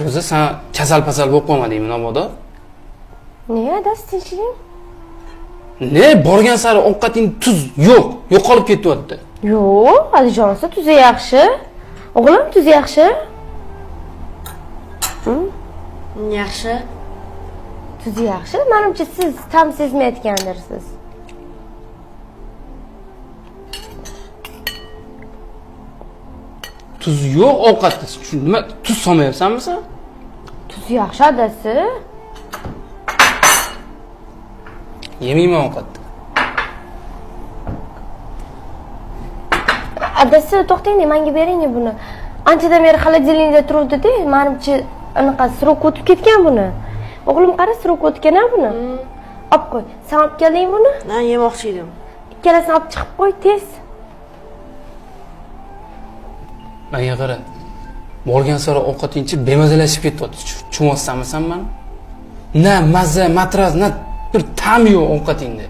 Ro'za, san kasal pasal bo'lib qolmadingmi mabodo? Ne adasi, tinchlik? Ne borgan sari ovqating tuz yo'q, yo'qolib ketyapti. Yo'q, Alijonsi, tuzi yaxshi. O'g'lim, tuzi yaxshi. Yaxshi. Tuzi yaxshi. Menimcha, siz tam sezmayotgandirsiz. Tuz yo'q ovqatda. Shu nima, tuz solmayapsanmi sen? Tuzi yaxshi, adasi. Yemayman ovqatni. Adasi, to'xtang, menga bering buni. Anchadan beri холодильникda turuvdi-da, menimcha anaqa срок o'tib ketgan buni. O'g'lim, qara, срок o'tgan a buni. Olib qo'y. Sen olib kelding buni? Men yemoqchi edim. Ikkalasini olib chiqib qo'y, tez. Menga qara. Borgan sari ovqatingchi bemazalashib ketyapti. Tushunyapsanmi sen mani? Na maza, matraz, na bir ta'm yo'q ovqatingda.